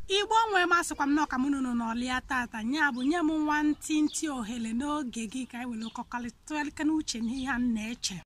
Igbo nwe m asịkwa m na ọka mụ nọ n'ọlịa tata nya bụ nye m nwantịntị ohere n'oge gị ka anyị were kọkọrịta n'uche n'ihe a m na-eche.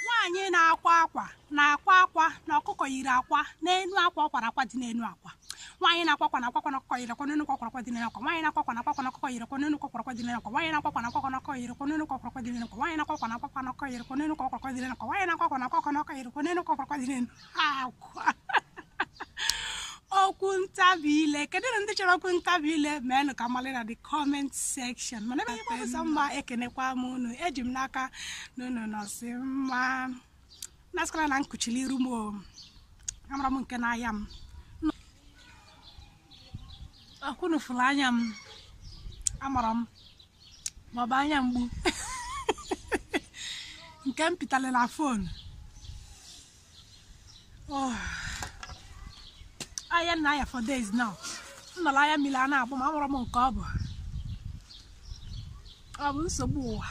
Nwaanyị na-akwa akwa na-akwa akwa na ọkụkọ yiri akwa n'enu akwa ọ kwara akwa dị n'enu akwa. Nwaanyị na-akwa akwa na-akwa akwa na ọkụkọ yiri akwa n'enu akwa kwara akwa dị n'enu akwa. Nwaanyị na-akwa akwa na-akwa akwa na ọkụkọ yiri akwa n'enu akwa kwara akwa dị n'enu akwa. Nwaanyị na-akwa akwa na-akwa akwa na ọkụkọ yiri akwa n'enu akwa kwara akwa dị n'enu akwa. Nwaanyị na-akwa akwa na-akwa akwa na ọkụkọ yiri akwa n'enu akwa kwara akwa dị n'enu akwa. Nwaanyị na-akwa akwa na-akwa akwa na ọkụkọ yiri akwa n'enu akwa kwara akwa dị n'enu akwa. Okwu ntabi ile, kedu ndị chọrọ okwu ntabi ile meenụ ka mmalị na the comment section. Mana ebe ihe bụ mma ekenekwa m unu, eji m n'aka na unu nọsị mma. Na-asịkwala na nkuchili iru m o, amara m nke n'ahịa m. Ọkwụnụ fụrụ anya m, amara m maọbụ anya mgbu nke m pịtara na fon. Anya na aya for days now. M nọrọ anya mmiri a na-agbụ m, amara m nke ọ bụ. Ọ bụ nsogbu ụwa.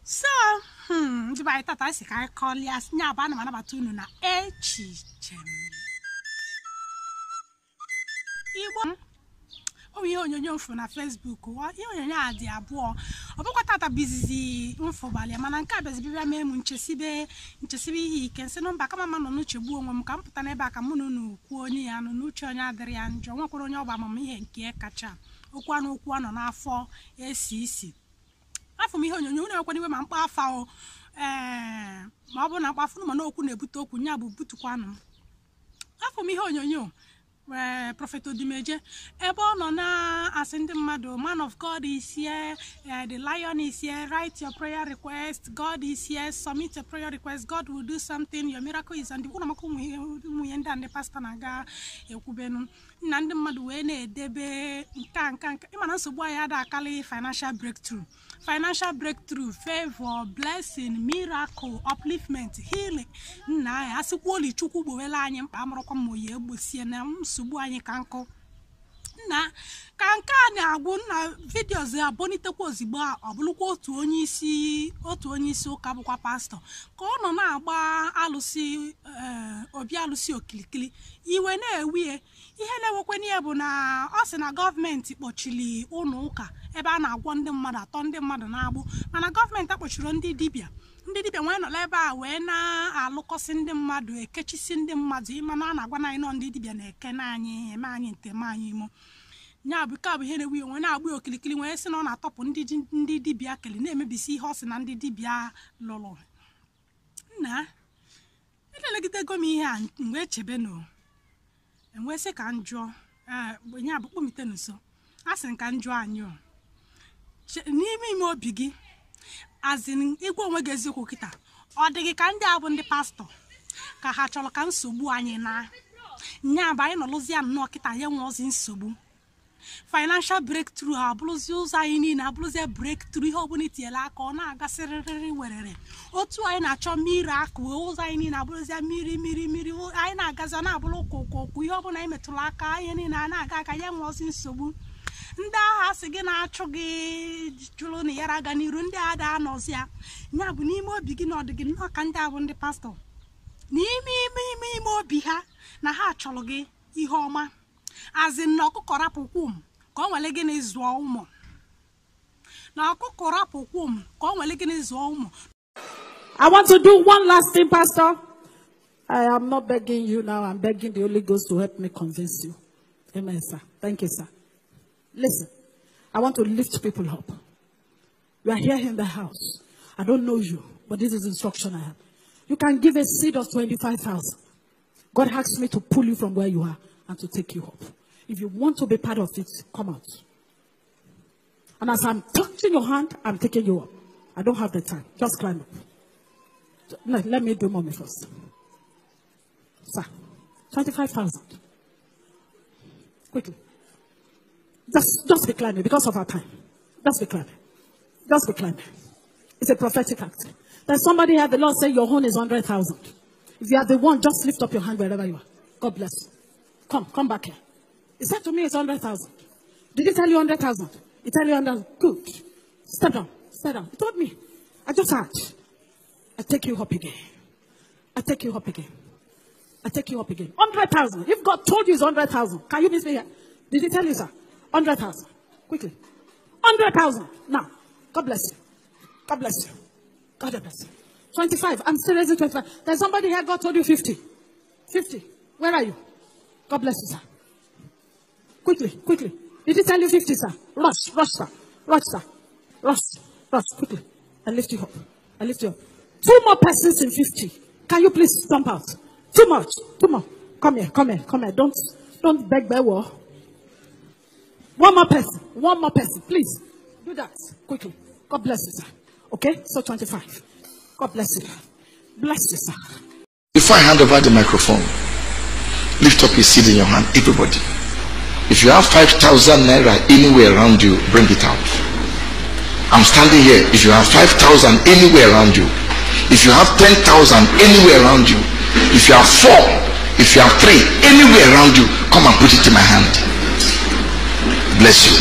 So, ndị be anyị tata sị ka anyị kọlịa nya bụ ana m anabata unu na echiche m. Igbo ọ bụ ihe onyonyo mfu na Facebook, ihe onyonyo a dị abụọ. Ọ bụkwa tata bụ izizi mfụbalị ya, mana nke a bịazi bịa mee m nchesibe ihe ike nsị na mba kama ma nọ n'uche gbuo onwe m ka m pụta n'ebe a ka mụ na unu kwuo onye ya nụ n'uche onye adịrị ya njọ, nwekwara onye ọ bụ amamihe nke kacha okwu anụ okwu anọ n'afọ esi isi. Afọ m ihe onyonyo unu enwekwana iwe ma mkpa afa o, ee ma ọ bụrụ na mkpa afọ mana okwu na-ebute okwu nya bụ butukwanụ m. Afọ m ihe onyonyo Prophet Odimeje ebe ọ nọ na-asị ndị mmadụ man of God is here, the lion is here, write your prayer request, God is here, submit your prayer request, God will do something, your miracle is on the ụlọ. Maka ụmụ ihe ndị a ndị pastọ na-aga ekwubenu na ndị mmadụ wee na-edebe nka nka nka. Ịma na nsogbu anyị ada akali financial breakthrough, financial breakthrough, favor, blessing, miracle, upliftment, healing. Nna anyị asịkwa oli Chukwu gbowela anyị mkpa, amụrụkwa m oyi egbosie na nsogbu anyị ka nkụ nna ka nke a na-agwụ nna vidios abonitekwa ozigbo a ọ bụrụkwa otu onye isi ụka bụkwa pastọ ka ọ nọ na-agba alụsị obi alụsị okilikili iwe na-ewie. Ihe na-ewekweni ya bụ na ọ sị na gọọmenti kpọchiri ụlọ ụka ebe a na-agwọ ndị mmadụ atọ ndị mmadụ na-agbụ, mana gọọmenti akpọchiri ndị dibịa. Ndị dibịa nwee nọ ebe a wee na-alụkọsị ndị mmadụ, ekechisi ndị mmadụ. Ịma na a na-agwa na anyị nọ ndị dibịa na-eke na anyị eme anyị nteme anyị imo. Nya bụ ka bụ ihe na-ewu onwe na-agba okilikili wee sị na ọ na-atọpụ ndị dibịa kele na-emebisi ihe ọ sị na ndị dibịa lụrụ. Nna elegidego m ihe a mgbe echebe no enwee sị ka m jụọ nya bụ kpọmite nso a sị ka m jụọ anyị n'ime ime obi gị azin ịgwa onwe gị eziokwu kịta, ọ dị gị ka ndị a bụ ndị pastọ ka ha chọrọ ka nsogbu anyị na nya bụ anyị nọlụzi ya nnọọ kịta ya nwe ozi nsogbu. Financial breakthrough abụrụzi ụzọ anyị niile abụrụzi breakthrough, ihe ọbụla itinyere aka ọ na-agasịrịrị werere. Otu anyị na-achọ mmiri akụ ụzọ anyị niile abụrụzi mmiri mmiri mmiri, anyị na-agazi ọ na-abụrụ ụkwụ ụkwụ ụkwụ, ihe ọbụla anyị metụrụ aka ihe niile a na-aga aga ya nwe ozi nsogbu. Ndị agha sị gị na-achụ gị jụrụ na yara aga n'iru, ndị agha da-anọzi ya. Nya bụ n'ime obi gị na ọdị gị nnọọ ka ndị a bụ ndị pastọ n'ime ime ime ime obi ha na ha chọrọ gị ihe ọma. Azin na ọkụkọ rapụkwu m ka ọ nwere gịnị zụọ ụmụ, na ọkụkọ rapụkwu m ka ọ nwere gịnị zụọ ụmụ. I want to do one last thing, Pastor. I am not begging you now. I'm begging the Holy Ghost to help me convince you. Amen, sir. Thank you, sir. Listen, I want to lift people up. You are here in the house. I don't know you, but this is the instruction I have. You can give a seed of 25,000. God asked me to pull you from where you are and to take you up. If you want to be part of it, come out. And as I'm touching your hand, I'm taking you up. I don't have the time. Just climb up. No, let me do mommy first. Sir, 25,000. Quickly. Just be climbing because of our time. Just be climbing. Just be climbing. It's a prophetic act. There's somebody here, the Lord said your own is 100,000. If you are the one, just lift up your hand wherever you are. God bless you. Come back here. He said to me it's 100,000. Did he tell you 100,000? He tell you 100,000. Good. Step down. Step down. He told me. I just asked. I take you up again. I take you up again. I take you up again. 100,000. If God told you it's 100,000, can you miss me here? Did he tell you, sir? 100,000. Quickly. 100,000. Now, God bless you. God bless you. God bless you. 25. I'm still raising 25. There's somebody here, God told you 50. 50. Where are you? God bless you, sir. Quickly, quickly. Did he tell you 50, sir? Rush, rush, sir. Rush, sir. Rush, rush, quickly. I lift you up. I lift you up. 2 more persons in 50. Can you please jump out? Too much. Two more. Come here, come here, come here. Don't beg by war. One more person. One more person. Please. Do that quickly. God bless you, sir. Okay? So 25. God bless you. Bless you, sir. Before I hand over the microphone, lift up your seed in your hand, everybody. If you have 5,000 naira anywhere around you, bring it out. I'm standing here. If you have 5,000 anywhere around you, if you have 10,000 anywhere around you, if you have 4, if you have 3 anywhere around you, come and put it in my hand. Bless you.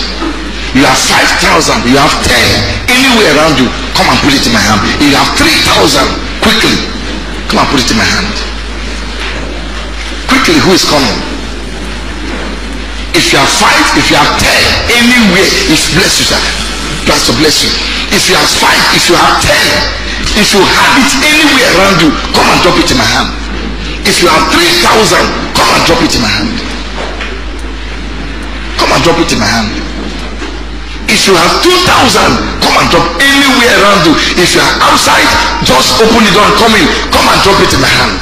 You have 5,000, you have 10 anywhere around you, come and put it in my hand. If you have 3,000, quickly, come and put it in my hand. Quickly, who is coming? If you have 5, if you have 10, anywhere, if bless you, sir. Pastor, bless you. If you have 5, if you have 10, if you have it anywhere around you, come and drop it in my hand. If you have 3,000, come and drop it in my hand. Come and drop it in my hand. If you have 2,000, come and drop anywhere around you. If you are outside, just open the door and come in. Come and drop it in my hand.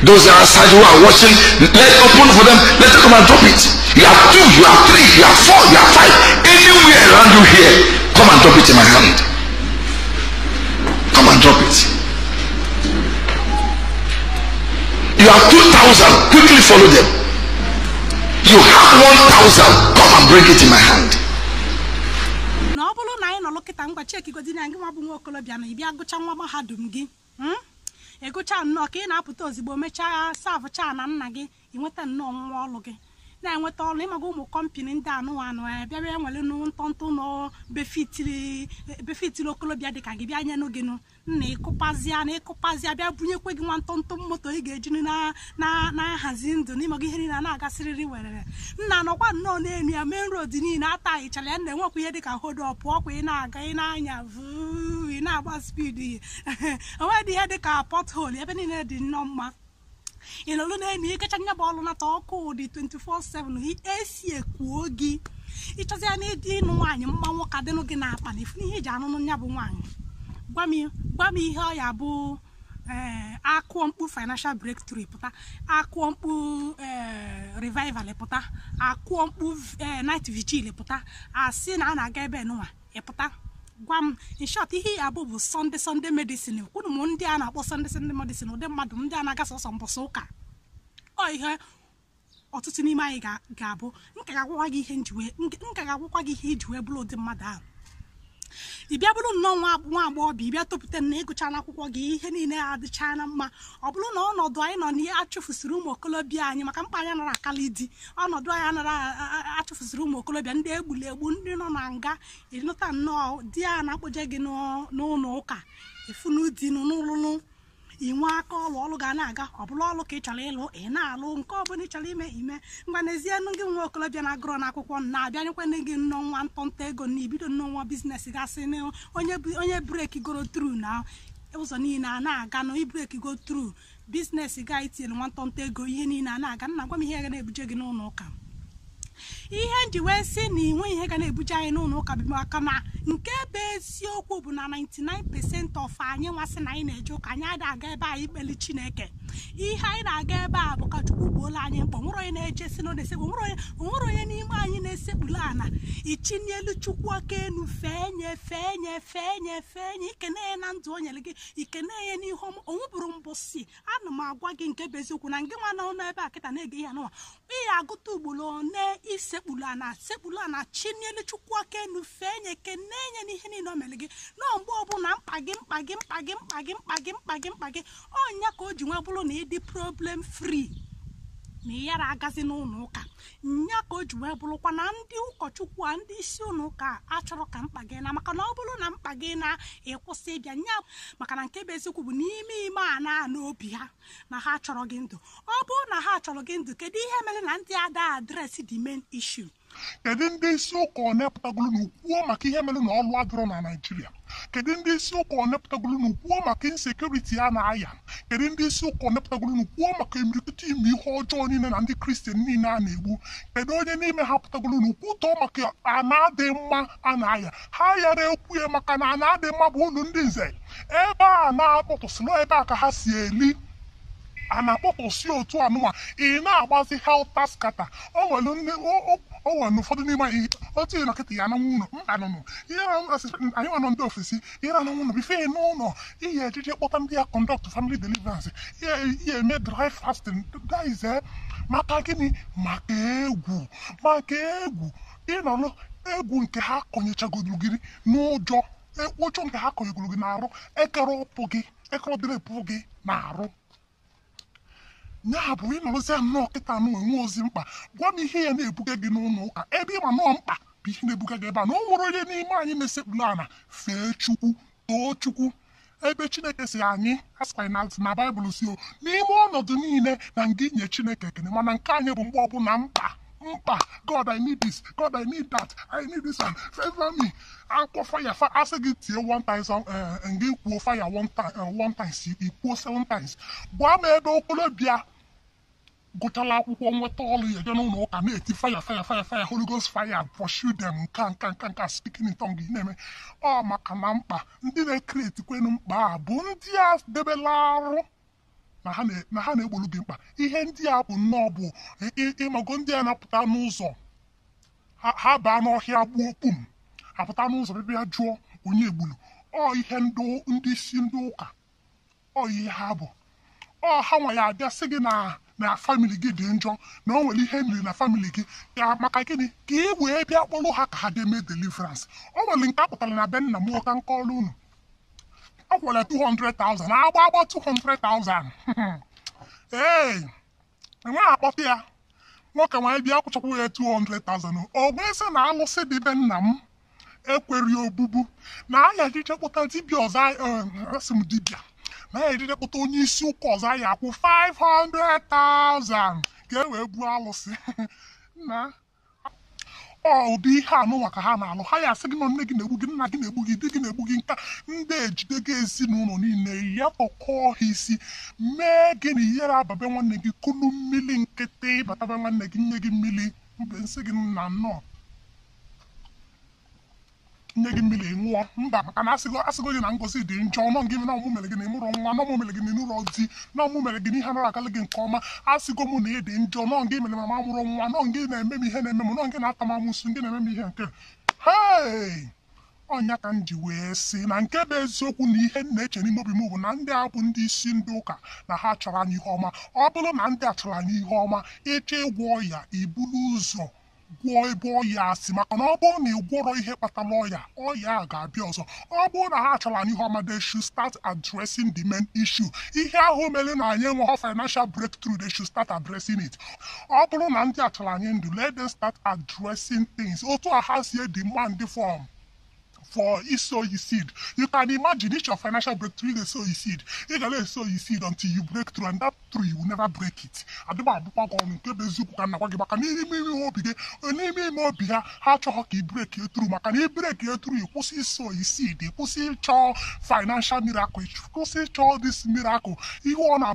Those outside who are watching, let open for them. Let them come and drop it. You have 2, you have 3, you have 4, you have 5. Anywhere around you here, come and drop it in my hand. Come and drop it. You have 2,000, quickly follow them. You have 1,000, come and bring it in my hand. Na ọ bụrụ na anyị nọ lokịta ngwa cheki godi na gị nwa bụ nwa okolobịa na ị bịa gụcha nwa mahadum gị, ịgụcha nnọọ ka ị na-apụta ozigbo mechaa savụcha na nna gị, ị nweta nnọọ nwa ọlụ gị na-enweta ọlụ. Ịmaga ụmụ kọmpini ndị anụ anụ bịa bịa nwere ntọntọ nọ befitiri okolobịa dịka gị bịa nyenụ gị nụ nna ịkụpazịa na ịkụpazịa bịa bunyekwe gị nwa ntọntọ moto ị ga-eji na na-ahazi ndụ n'ịmaga ihe niile na-agasịrịrị werere. Nna nọkwa nnọọ n'elu ya main road niile ata ịchala ya, na-enwekwa ihe dịka hold up ọkwa ị na-aga ị na-anya vuu ị na-agba speed, onwedị ihe dịka pothole, ebe niile dị nnọọ mma. Ị nọlụ n'elu ikecha nya bụ ọlụ nata ọkụ dị 24/7 esi ekwuo gị ịchọzịa na ịdị ịnụ nwaanyị mma nwoke adịnụ gị na-akpa na ifu ihe iji anụnụ nya bụ nwaanyị. Gwa m ihe ọ ya bụ akụọ mkpu financial breakthrough pụta, akụọ mkpu revival pụta, akụọ mkpu night vigil pụta, asị na a na-aga ebe nụnwa ịpụta. Gwa m in short ihe ya bụ Sunday medicine. Kwunu m ndị a na-akpọ Sunday medicine, ụdị mmadụ ndị a na-aga sọsọ mbọsị ụka. Ọ ihe ọtụtụ n'ime anyị ga-abụ. Nka ga-agwakwa gị ihe ihe iji wee bụrụ ụdị mmadụ ahụ. Ị bịa bụrụ nnọọ nwa agbọghọbịa, ị bịa topụta na ịgụcha n'akwụkwọ gị ihe niile adịcha na mma. Ọ bụrụ na ọnọdụ anyị nọ n'ihe achụfusiri ụmụ okolobịa anyị maka mkpa anyị nara akali di, ọnọdụ anyị nara achụfusiri ụmụ okolobịa ndị egburu egbu, ndị nọ na nga, ịnụta nnọọ di a na-akpọje gị n'ụlọ ụka efunu di n'ụlụlụ, inwe aka ọlụ ọlụ ga na-aga. Ọ bụla ọlụ ka ị chọrọ ịlụ ị na-alụ, nke ọbụla ị chọrọ ime ime. Ngwa n'ezie nụ gị nwa okolobịa na-agụrọ n'akwụkwọ na-abịa nyekwana gị nnọọ nwa ntọntọ ego na ibido nnọọ nwa biznes gasị na onye breki goro tru na ụzọ niile a na-aga na ibreki go tru biznes ga itinyere nwa ntọntọ ego ihe niile a na-aga. Nna gwa m ihe ga na-ebuje gị n'ụlọ ụka. Ihe nji wee sị na inwe ihe ga na-ebuje anyị n'ụlọ ụka bụ maka na nke bụ eziokwu bụ na 99% of anyị nwasị na anyị na-eje ụka, anyị adịghị aga ebe anyị kpeli Chineke. Ihe anyị na-aga ebe a bụ ka Chukwu gbuola anyị mkpọ. Nwere onye na-eje si na na-esekpu, nwere onye n'ime anyị na-esekpulu ana ichinyelu Chukwu aka enu fee nye fee nye fee nye fee nye ikene ya na ndụ o nyere gị, ikene ya n'ihe ọma onwebụrụ mbọsị. Ana m agwa gị nke bụ eziokwu na ngị nwa nọ n'ebe a kịta na-ege ihe anụnwa, ị ya agụta ugboro one isekpulu ana sekpulu ana chinyelu Chukwu aka enu fee nye kene nye n'ihe niile o mere gị. Nọọ mgbe ọbụla mkpa gị mkpa gị mkpa gị mkpa gị mkpa gị mkpa gị mkpa gị ọnya ka o ji nwa bụrụ na ịdị problem free Na ị yara agazi n'ụlọ ụka nya ka o ji wee bụrụkwa na ndị ụkọchukwu a, ndị isi ụlọ ụka achọrọ ka mkpa gị na, maka na ọ bụrụ na mkpa gị na ịkwụsị ịbịa nya, maka na nke bụ eziokwu bụ n'ime ime a na-anụ obi ha na ha chọrọ gị ndụ. Ọ bụrụ na ha chọrọ gị ndụ, kedu ihe mere na ndị ada address the main issue? Kedu ndị isi ụka onepụtagolu na ukwuo maka ihe mere na ọlụ adịrọ na Naịjirịa? Kedu ndị isi ụka onepụtagolu na ukwuo maka insecurity a na-aya? Kedu ndị isi ụka onepụtagolu na ukwuo maka imirikiti ime ihe ọjọọ niile na ndị Kristian niile a na-egbu? Kedu onye n'ime ha pụtagolu na ukwu tọọ maka ana adị mma a na-aya? Ha yara ekwu ya maka na ana adị mma bụ ụlọ ndị nze ebe a na-akpọtụsịrị, ebe a ka ha si eli a na-akpọtụsị otu anụnwa. Ị na-agbazi helter scatter. O nwere ụfọdụ n'ime anyị otu na nkịtị ya na nwụlọ mba nụnụ ihe anyị nwa nọ ndị ofesi ihe na nwụlọ bife n'ụlọ ihe ejije kpọta ndị ya conduct family deliverance, ihe eme dry fasting, that is maka gịnị? Maka egwu, maka egwu ịnọrọ egwu nke ha kọnyechagodoro gị n'ụjọ, ụjọ nke ha kọnyegoro gị n'arụ, ekere ụpụ gị, ekere ọdịrịpụ gị n'arụ. Ya bụ ịnọrọzi nnọọ kịta nụ enwe ozi mkpa. Gwa m ihe ya na-ebuga gị n'ụlọ ụka ebe ịma nọọ mkpa bụ ihe na-ebuga gị ebe a, na o nwere onye n'ime anyị na-esekpuru ana fee Chukwu, too Chukwu. Ebe Chineke si anyị asịkwa na Baịbụl si o n'ime ọnọdụ niile na nga inye Chineke ekene, mana nke anyị bụ mgbe ọbụla mkpa mkpa. God, I need this. God, I need that. I need this one. Favor me. Akwọ fire fa asị gị tie 1000 nga kwuo fire one time, one times ikwuo 7 times. Gwa m ebe okolobịa gụchala akwụkwọ nweta ọrụ ya jee n'ụlọ ụka na-eti fire fire fire fire, Holy Ghost fire, pursue them, nka nka nka nka, speaking in tongue na-eme ọ maka na mkpa. Ndị na-ekreti kwenu mkpa a bụ ndị a debela arụ na ha na-egbolu gị mkpa. Ihe ndị a bụ nnọọ bụ ịmago ndị a na-apụta n'ụzọ ha baa n'ọhịa gbuo kpum, apụta n'ụzọ bịa jụọ onye egbulu. Ọ ihe ndị isi ndị ụka, ọ ihe ha bụ. Ọ ha nwa ya abịa sị gị na famili gị dị njọ, na o nwere ihe mere na famili gị ya, maka gịnị? Ka ị wee bịa kpọrọ ha ka ha dị eme deliverance. O nwere nke a pụtara na be nna m ụka nke ọrụ unu, ọ kwere 200,000, agba agba 200,000. Ee, enweghị akpọta ya. Nwoke nwanyị bịa kwụchakwa ya 200,000. O wee sị na alụsị dị be nna m ekweri obubu, na aya ejije kpụta dibịa ọzọ, asị m dibịa, na ya ejije kpụta onye isi ụka ọzọ ya akwụ 500,000 ka e wee buo alụsị. Na ọ ụdị ihe anụnwa ka ha na-alụ. Ha ya asị gị na nne gị na-egbu gị, nna gị na-egbu gị, di gị na-egbu gị, nka ndị ejide gị ezinụlọ niile ya tọkọọ ha isi mee gị na ihere ababe nwanne gị kulu mmiri nkịtị batabe nwanne gị nye gị mmiri mbe nsị gị nna nnọọ nye gị mmiri ṅụọ mba, maka na asịgo gị na ngozi dị njọ, nọ gị na ọmụ mere gị na ịmụrụ nwa, na ọmụ mere gị na ịnụrọ di, na ọmụ mere gị na ihe anara agalị gị nke ọma. Asịgo m na ị dị njọ, nọ gị mere mama mụrụ nwa, nọ gị na-eme m ihe na-eme m, nọ gị na-ata m amụsụ, gị na-eme m ihe nke hei. Ọnya ka m ji wee sị na nke bụ eziokwu na ihe m na-eche n'ime obi m bụ na ndị a bụ ndị isi ndị ụka na ha chọrọ anyị ihe ọma. Ọ bụrụ na ndị a chọrọ anyị ihe ọma, ịchọ ịgwọ ọya iburu ụzọ gwọọ ebe ọya asị, maka na ọ bụrụ na ị gwọrọ ihe kpatara ọya, ọya a ga-abịa ọzọ. Ọ bụrụ na ha chọrọ anyị ihe ọma, they should start addressing the main issue. Ihe ahụ mere na anyị enweghị financial breakthrough, they should start addressing it. Ọ bụrụ na ndị a chọrọ anyị ndụ, let them start addressing things. Otu a ha si demand form for sow your seed. You can imagine each your financial breakthrough, they sow your seed. You can sow your seed until you break through, and that through you will never break it. Break you through. Break you through. You sow your seed. You financial miracle. You this miracle. You wanna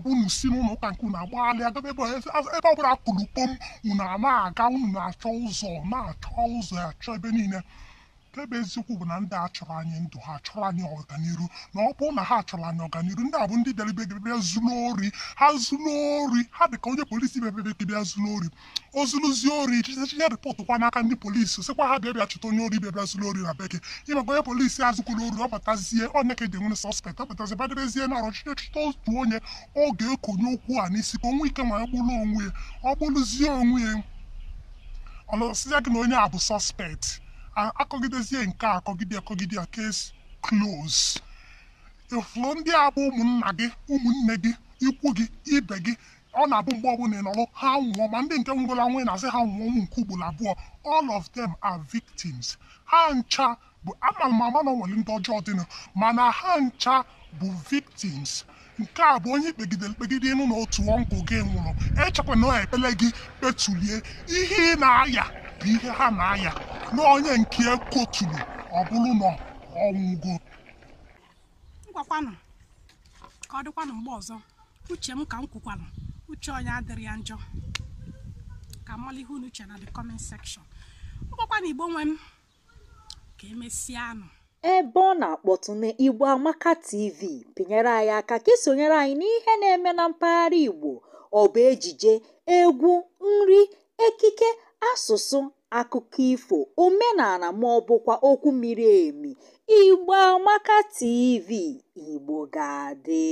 ebe eziokwu bụ na ndị a chọrọ anyị ndụ, ha chọrọ anyị ọganiru. Na ọ bụrụ na ha chọrọ anyị ọganiru, ndị a bụ ndị bịara ibe gị bịa zuru ori. Ha zuru ori, ha dị ka onye polisi bịa gị bịa zuru ori. O zuruzie ori, chiche rịpọtụ kwa n'aka ndị polisi, sịkwa ha bịa bịa chụta onye ori bịa bịa zuru ori na be gị. Ịmaka onye polisi azụkwuru ori, ọ batazie onye ka eji enwere sọspekt, ọ batazie badebezie na ọrụ chiche chụta otu onye ọ ga-ekonye okwu a n'isi ka onwe ike ma ya gburu onwe ya. Ọ gbụrụzie onwe ya, ọlọsịa gị na onye a bụ sọspekt. Akọgidezie nke a, akọgide akọgide ya, case close. Ịfụrụ ndị a bụ ụmụnna gị, ụmụnne gị, ikwu gị, ibe gị, Ọ na-abụ mgbe ọbụla ị nọrọ ha nwụọ, ma ndị nke nwụgoro anwụ ị na-asị ha nwụọ ọnwụ nke ugboro abụọ. All of them are victims. Ha ncha bụ ama m ama na o nwere ndị ọjọọ dịnụ, mana ha ncha bụ victims. Nke a bụ onye kpegidere kpegide ịnụ na otu ọnkụ gị nwụrụ, echekwa na ekpele gị kpetulie. Ihe ị na-aya bụ ihe ha na-aya, na onye nke koturu ọ bụrụ na ọnwụgo. Ngwakwanụ, ka ọ dịkwanụ mgbe ọzọ. Uche m ka m kwukwanụ, uche onye adịrị ya njọ. Ka mmalụ ihe unu uche na the comment section. Ngwakwanụ, Igbo nwe m, ka emesịanụ. Ebe ọ na-akpọtụ na Igbo Amaka TV, pịnyere anyị aka ka isonyere anyị n'ihe na-eme na mpaghara Igbo. Ọ bụ ejije, egwu, nri, ekike, asụsụ, akụkọ ifo, omenala ma ọ bụkwa okwu miri emi. Igbo Amaka TV, Igbo ga-adị.